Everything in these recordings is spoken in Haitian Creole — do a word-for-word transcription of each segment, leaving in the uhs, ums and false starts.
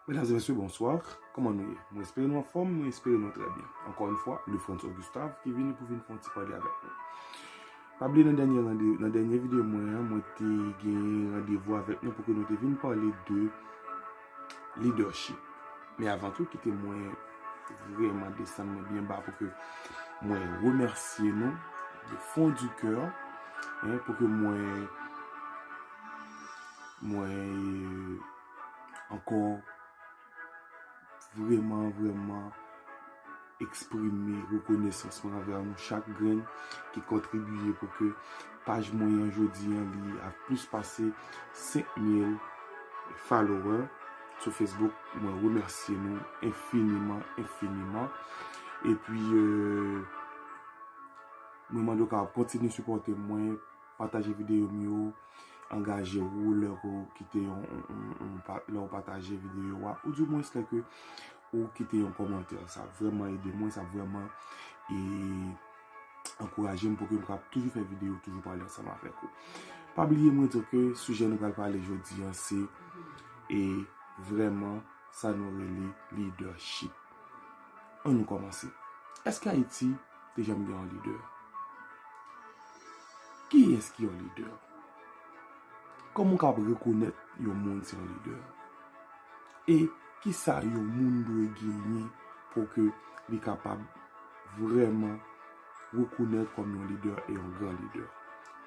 Medam e mesye, bonswa. Kòman nou ye? Mwen espere nou anfòm, mwen espere nou trè byen. Ankò yon fwa, Lefrantz Augustave ki vini pou vin fè yon ti pale avèk nou. Pa bliye nan dènye rande, nan dènye videyo mwen an, mwen te gen randevou avèk nou pou ke nou te vin pale de leadership. Men avan tou, kite mwen vrèman desann mwen byen ba pou ke mwen remèsye nou de fond du cœur, hein, pou ke mwen, mwen ankò vrèman, vrèman eksprime rekonesans mwen anvè nou chak grenn ki kontribiye pou ke paj mwen an jodi an li a plis pase senk mil follower sou Facebook. Mwen remèsye nou enfiniman, enfiniman. Epi, euh, mwen mande w kapab kontinye sipòte mwen, pataje videyo m yo, angaje w lè w kite yon, yon, yon, yon pa-, lè w pataje videyo a, ou dimwens lè ke ou kite yon kòmantè. Sa ap vrèman ede mwen, sa ap vrèman, e, ankouraje m pou ke m kapab toujou fè videyo, toujou pale ansanm avèk ou. Pa bliye mwen di w ke sijè nou pral pale jodi an se, e, vrèman sa nou rele leadership. Ann nou kòmanse. Èske Ayiti te janm gen yon lidè? Kiyès ki yon lidè? Kòman w kapab rekonèt yon moun se yon lidè? E kisa yon moun dwe genyen pou ke li kapab vrèman rekonèt kòm yon lidè e yon gran lidè?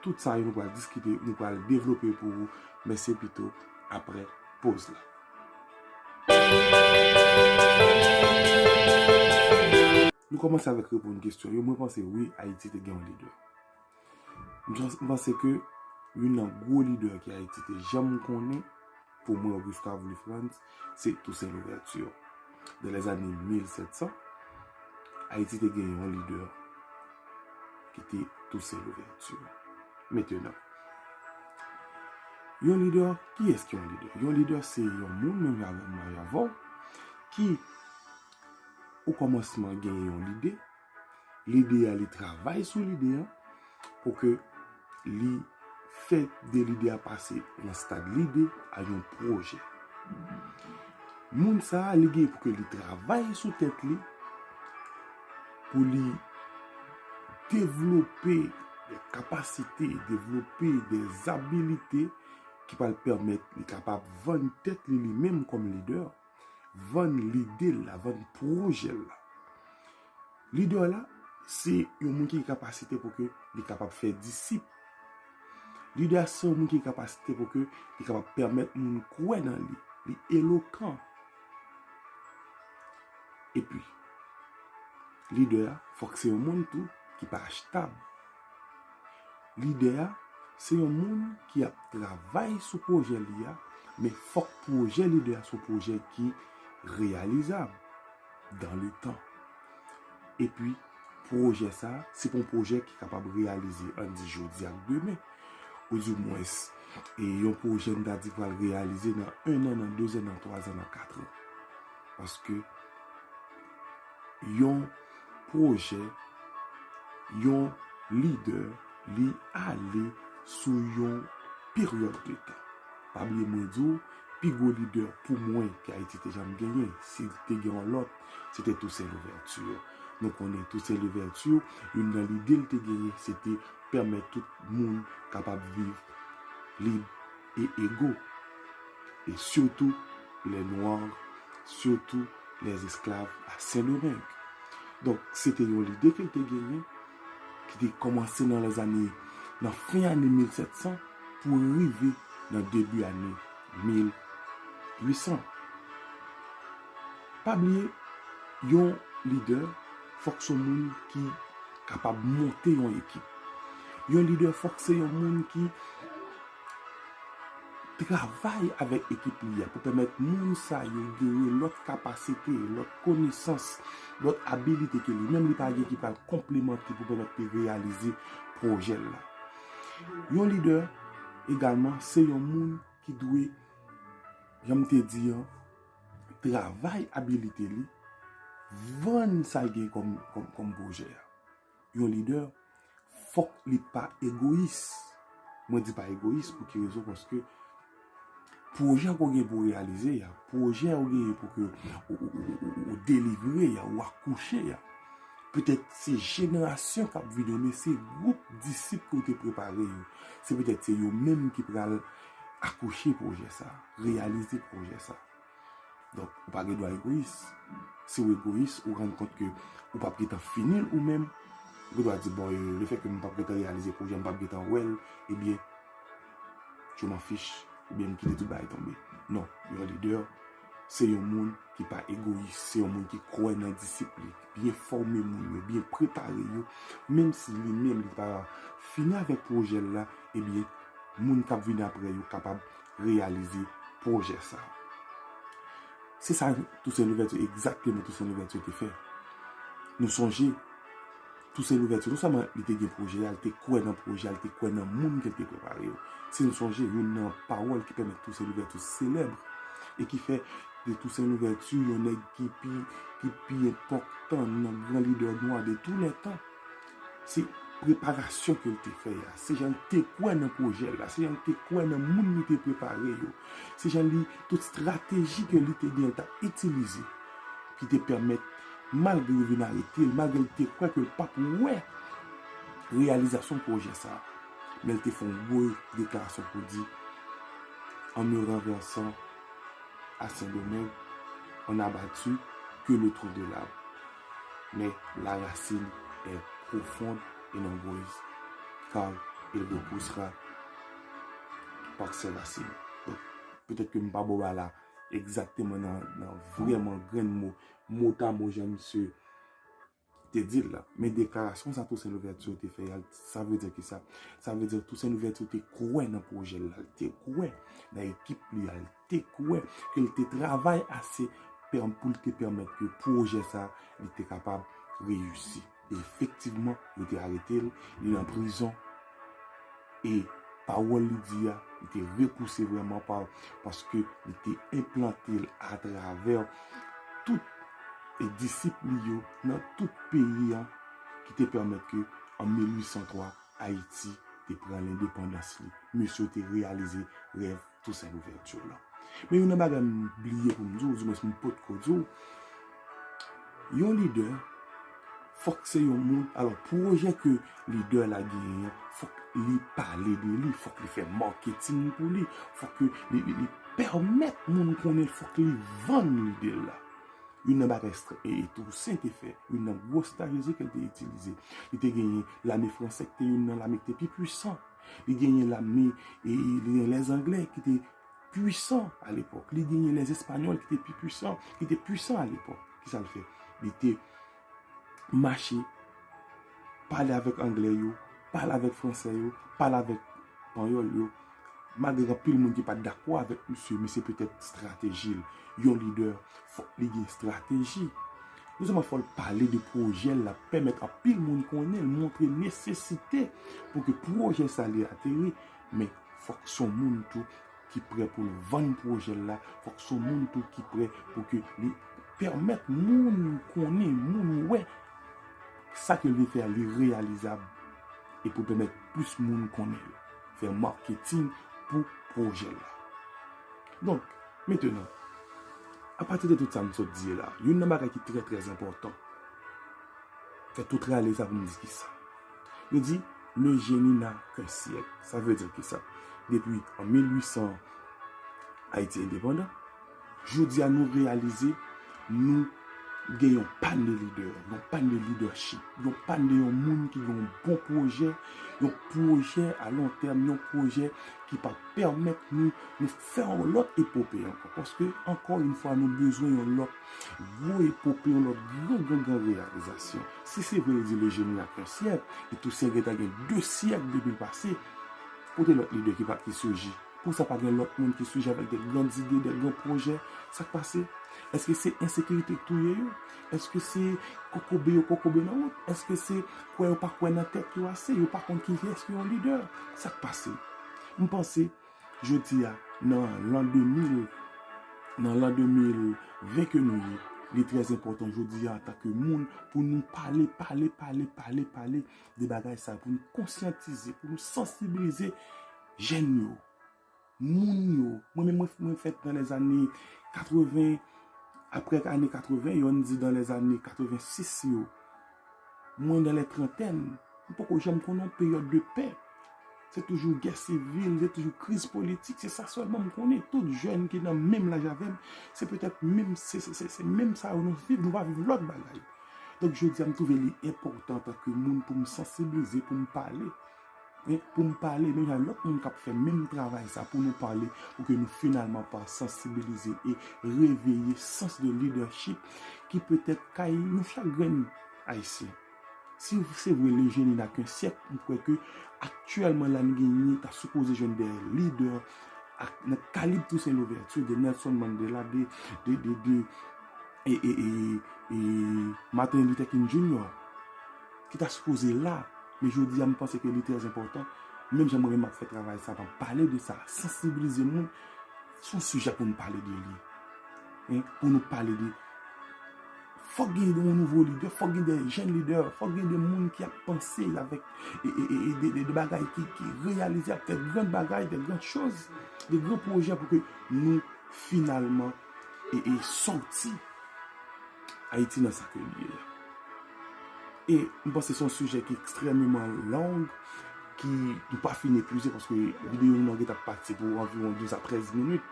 Tout sa yo nou pral diskite, nou pral devlope pou ou, men se pito apre poz la. Nou kòmanse avèk reponn kesyon yo. Mwen panse wi, Ayiti te gen yon lidè. M pans-, m panse ke youn nan gwo lidè ke Ayiti te janm konnen, pou mwen, Augustave Lefrantz, se Toussaint Louverture. Dans les années mil sèt san, Ayiti te gen yon lidè ki te Toussaint Louverture. Mentenan, yon lidè, kiyès ki yon lidè? Yon lidè se yon moun, menm jan avè m, menm jan avè w, ki, o kòmansman, genyen yon lide, lide a, li travay sou lide a, pou ke li fè de lide a pase nan stad lide a yon pwojè. Moun sa a, li gen pou ke li travay sou tèt li, pou li devlope de kapasite, devlope de abilite ki pral pèmèt li kapab vann tèt li, li menm kòm lidè, vann lide l la, vann pwojè l la. Lidè la, se yon moun ki gen kapasite pou ke li kapab fè disip. Lidè a se yon moun ki gen kapasite pou ke li kapab pèmèt moun kwè nan li. Li elokan. Epi, lidè a, fòk se yon moun tou ki pa achtab. Lidè a, se yon moun ki ap travay sou pwojè li a, men fòk pwojè lidè a se yon pwojè ki reyalizab dans le temps. Epi, pwojè sa a, se pa yon pwojè ki kapab reyalize, ann di, jodi ak demen. Ou dimwens, e yon pwojè n ta di pral reyalize nan en an, nan de zan, nan twa zan, nan kat an. Paske yon pwojè, yon lidè, li ale sou yon peryòd de tan. Pa bliye mwen di w, pi gwo lidè pou mwen ke Ayiti te janm genyen, si te gen yon lòt, se te Toussaint Louverture. Nou konnen Toussaint Louverture, youn nan lide l te genyen, se te pèmèt tout moun kapab viv lib e ego. E sitou, les Noirs, sitou les esclaves à Saint-Domingue. Donk, se te yon lide ke l te genyen, ki te kòmanse nan lèzane, nan fen ane mil sèt san pou rive nan debi ane mil uit san. Pa bliye, yon lidè, fòk se yon moun ki kapab monte yon ekip. Yon lidè, fòk se yon moun ki travay avèk ekip li a pou pèmèt moun sa yo genyen lòt kapasite, lòt konesans, lòt abilite ke li menm li pa gen ki pral konplemante pou pèmèt li reyalize pwojè l la. Yon lidè, egalman, se yon moun ki dwe, jan m te di an, travay abilite li, vann sa l gen kòm, kòm, kòm pwojè a. Yon lidè, fòk li pa egoyis. Mwen di pa egoyis pou ki rezon? Paske Pwojè ke w gen pou w reyalize a, pwojè ou genyen pou ke ou, ou, ou, ou, ou delivre a, ou akouche a. Petèt se jenerasyon k ap vini, oubyen se gwoup disip ke w te prepare yo. Se petèt se yo menm ki pral akouche pwojè sa, reyalize pwojè sa. Donk, ou pa gen dwa egoyis. Si w egoyis, ou rann kont ke ou p ap gentan fini l ou menm, ou gen dwa di, bon, e, lefètke m p ap gentan reyalize pwojè, m p ap gentan wè l, ebyen, je m'en fiche, oubyen m kite tout bagay tonbe. Non, yon lidè, se yon moun ki pa egoyis, se yon moun ki kwè nan disip li, byen fòme moun yo, byen prepare yo, menm si li menm li pa fini avèk pwojè l la, ebyen, moun k ap vin apre yo kapab reyalize pwojè sa. Se sa Toussaint Louverture, egzakteman Toussaint Louverture te fè. Nou sonje, Toussaint Louverture, non sèlman li te gen pwojè a, li te kwè nan pwojè a, li te kwè nan moun ke l te prepare yo. Si nou sonje, youn nan pawòl ki pèmèt Toussaint Louverture selèb e ki fè de Toussaint Louverture yon nèg ki pi, ki pi enpòtan nan gran lidè nwa de tou lè tan, se preparasyon ke l te fè a, se jan l te kwè nan pwojè l la, se jan l te kwè nan moun li te prepare yo, se jan li, tout estrateji ke li te gen, l t ap itilize, ki te pèmèt, malgre yo vin arete l, malgre l te kwè ke l p ap wè reyalizasyon pwojè sa a, men l te fè yon gwo deklarasyon pou di, en me renversant à Saint-Domingue, on n'a battu que le tronc de l'arbre. Mais la racine est profonde et nombreuse, car il repoussera par ses racines. Donk, petèt ke m pa ba w la egzakteman nan, nan vrèman grenn mo, motamo jan misye te di l la. Men deklarasyon sa Toussaint Louverture te fè a, sa vle di ki sa? Sa vle di Toussaint Louverture te kwè nan pwojè l la, li te kwè nan ekip li a, li te kwè ke l te travay ase pèm-, pou l te pèmèt ke pwojè sa, li te kapab reyisi. E efektivman, yo te arete l, li nan prizon. E pawòl li di a, li te repouse vrèman pa, paske li te enplante l atravè tout e disip li yo nan tout peyi a, ki te pèmèt ke an mil uit san twa, Ayiti te pran lendepandans li. Mesye te reyalize rèv Toussaint Louverture la. Men youn nan bagay m bliye pou m di w, oudimwens m potko di w, yon lidè, fòk se yon moun, alò, pwojè ke lidè la genyen an, fòk li pale de li, fòk li fè maketing pou li, fòk ke li, li, li pèmèt moun konnen l, fòk li vann lide l la. Youn nan bagay estra-, e, e Toussaint te fè, youn nan gwo estrateji ke l te itilize. Li te genyen lame fransè ki te youn nan lame ki te pi pwisan. Li genyen lame, e, li genyen lèzanglè ki te pwisan alepòk. Li genyen lèzespanyòl ki te pi pwisan, ki te pwisan alepòk. Kisa l fè? Li te mache, pale avèk anglè yo, pale avèk fransè yo, pale avèk panyòl yo. Malgre gen anpil moun ki pa t dakò avèk misye, men se petèt estrateji l. Yon lidè, fòk li gen estrateji. Non sèlman fò l pale de pwojè l, l ap pèmèt anpil moun konnen l, montre nesesite pou ke pwojè sa li ateri, men fòk se yon moun tou ki prè pou l vann pwojè l la, fòk se yon moun tou ki prè pou ke li pèmèt moun konnen, moun wè sa ke l vle fè a, li reyalizab, e pou pèmèt plis moun konnen l. Fè maketing pou pwojè l la. Donk, mentenan, apati de tout sa m sot di la, youn nan bagay ki trè, trè enpòtan, fè tout rale sa pou m di kisa. Yo di, le génie n'a qu'un siècle. Sa vle di kisa? Depi an mil uit san, Ayiti endepandan, jodi a nou reyalize, nou gen yon pann de lidè, yon pann de leadership, yon pann de yon moun ki gen yon bon pwojè, yon pwojè a lon tèm, yon pwojè ki pa pèmèt nou, nou fè yon lòt epope ankò. Paske, ankò yon fwa, nou bezwen yon lòt gwo epope, yon lòt gran, gran, gran reyalizasyon. Si se vre, yo di le génie n'a qu'un siècle, e Toussaint gentan gen de syèk depi l pase, kote lòt lidè ki pa, ki swiv li? Pou sa pa gen lòt moun ki swiv avèk de gran ide, de gran pwojè? Sa k pase? Èske se ensekirite k touye yo? Èske se kokobe yo kokobe nan wout? Èske se kwè yo pa kwè nan tèt yo ase? Yo pa konn kiyès ki yon lidè? Sa k pase? M panse, jodi a, nan lan de mil, nan lan de mil ven ke nou ye, li trè enpòtan jodi a antanke moun pou nou pale, pale, pale, pale, pale de bagay sa, pou nou konsyantize, pou nou sansibilize jèn yo. moun yo. Mwen menm, mwen, mwen fèt dans les années quatre-vingts, apre ane katreven yo, ann di dans les années quatre-vingt-six yo. Mwen dans les trentaines, m poko janm konn yon peryòd de pè. Se toujou gè sivil, se toujou kriz politik, se sa sèlman m konnen. Tout jèn ki nan menm laj avè m, se petèt menm, se, se, se, se menm sa yo nou viv, nou pa viv lòt bagay. Donk, jodi a, m twouve li enpòtan antanke moun pou m sansibilize, pou m pale. Wi, pou m pale, menm jan lòt moun k ap fè menm travay sa, pou nou pale, pou ke nou finalman pa sansibilize e reveye sans de leadership ki petèt kay nou chak grenn Ayisyen. Si se vre, le jeune il n'a qu'un siècle, m kwè ke aktyèlman la n genyen ta sipoze jwenn de lidè ak, nan kalib Toussaint Louverture, de Nelson Mandela, de, de, de, de e, e, e, e Martin Luther King Junior ki ta sipoze la, men jodi a m panse ke li trè enpòtan. Menm jan mwen menm m ap fè travay sa, m ap pale de sa, sansibilize moun, se yon sijè pou nou pale de li. Hein, pou nou pale de, fòk gen yon nouvo lidè, fòk gen de jèn lidè, fòk gen de moun ki ap panse avèk e, e, e, e de, de, de bagay ki, ki reyalizab, de gran bagay, de gran choz, de gran pwojè pou ke nou finalman e, e sòti Ayiti nan sa ke li ye a. E m panse se yon sijè ki ekstrèmeman long, ki nou pa fin epuize, paske videyo nou an gentan pati pou anviwon douz a trèz minit.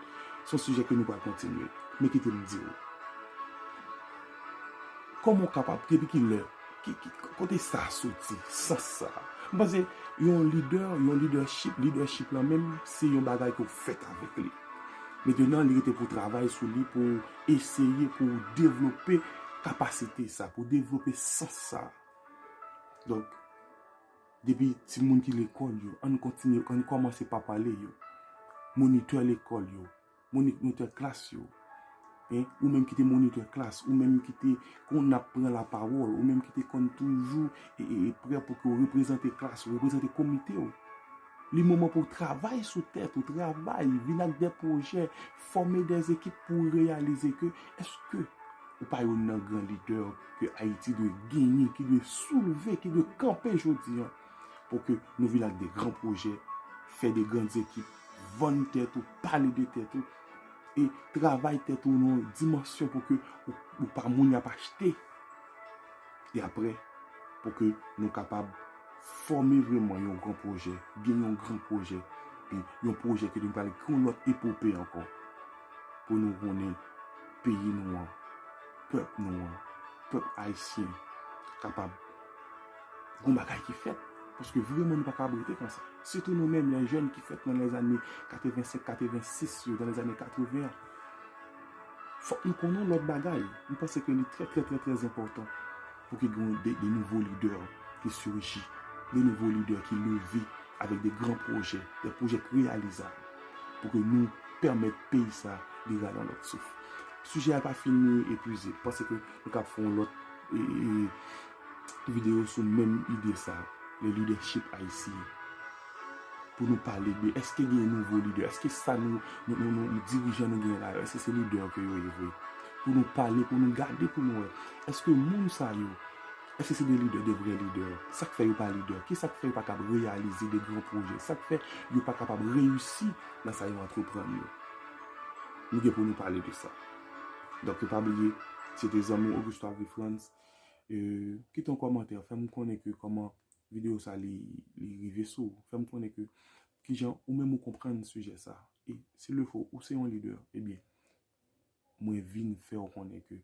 Se yon sijè ke nou pral kontinye. Men kite m di w, kòman w kapab, depi ki lè, ki, ki, kote sa soti, sans sa? M panse yon lidè, yon leadership, leadership la menm, se yon bagay ke w fèt avèk li. Mentenan, li rete pou w travay sou li, pou w eseye, pou w devlope kapasite sa, pou w devlope sans sa. Donk, depi timoun ki lekòl yo, ann kontinye, ann kòmanse pa pale yo. Monitè lekòl yo, monitè klas yo. Hein? Ou menm ki te monitè klas, ou menm ki te konn ap pran lapawòl, ou menm ki te konn toujou e, e, e prè pou ke w reprezante klas ou, reprezante komite w. Li moman pou w travay sou tèt ou, travay, vin ak de pwojè, fòme de ekip pou w reyalize ke èske ou pa youn nan gran lidè ke Ayiti dwe genyen, ki dwe soulve, ki dwe kanpe jodi a, pou ke nou vin ak de gran pwojè, fè de gran ekip, vann tèt ou, pale de tèt ou, e travay tèt ou nan yon dimansyon pou ke ou, ou pa moun y ap achte. E apre, pou ke nou kapab fòme vrèman yon gran pwojè, gen yon gran pwojè, e yon pwojè ke nou pral gen yon lòt epope ankò, pou nou konnen peyi nou an, pèp nou an, pèp ayisyen kapab gon bagay ki fèt. Paske vrèman nou pa ka rete konsa. Sitou nou menm, lè jèn ki fèt nan lèzane katrevensenk, katrevensis yo, nan lèzane katreven an. Fòk nou konnen lòt bagay. M panse ke li trè, trè, trè, trè enpòtan pou ke gen de, de nouvo lidè ki sirji, de nouvo lidè ki leve avèk de gran pwojè, de pwojè ki reyalizab, pou ke nou pèmèt peyi sa li rale yon lòt souf. Sijè a pa fin epuize. M panse ke nou ka fè yon lòt, e, e, videyo sou menm ide sa, le leadership ayisyen. Pou nou pale de, èske gen nouvo lidè? Èske sa nou, nou, nou, nou, nou dirijan nou gen la yo, èske se lidè ke yo ye vre? Pou nou pale, pou nou gade, pou nou wè. Èske moun sa yo, èske se de lidè, de vrè lidè? Sa k fè yo pa lidè? Kisa k fè yo pa kab reyalize de gran pwojè? Sa k fè yo pa kapab reyisi nan sa yo antreprann yo? Nou gen pou nou pale de sa. Donk, pa bliye, se te zanmi w Augusto Avry Frantz. E, kite yon kòmantè, fè m konnen ke kòman videyo sa li, li rive sou ou. Fè m konnen ke kijan ou menm ou konprann sijè sa. E si le fo ou se yon lidè, ebyen, mwen vin fè w konnen ke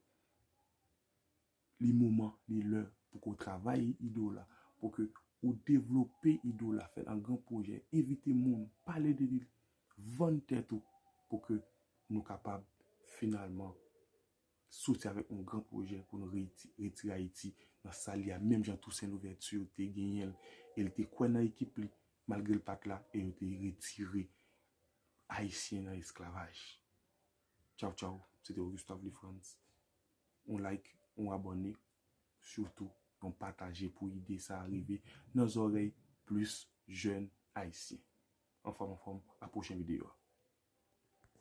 li moman, li lè pou ke w travay ide w la, pou ke ou devlope ide w la, fè l an gran pwojè, envite moun, pale de li, vann tèt ou, pou ke nou kapab finalman soti avèk yon gran pwojè pou nou reti-, retire Ayiti nan sa li a, menm jan Toussaint Louverture te genyen l, e l te kwè nan ekip li, malgre l pa t la, e yo te retire Ayisyen nan esklavaj. Tchaw, tchaw, se te Augusto Avry Frantz. Yon like, yon abòne, sitou yon pataje pou ide sa a rive nan zòrèy plis jèn Ayisyen. Anfòm, anfòm, a pwochen videyo a.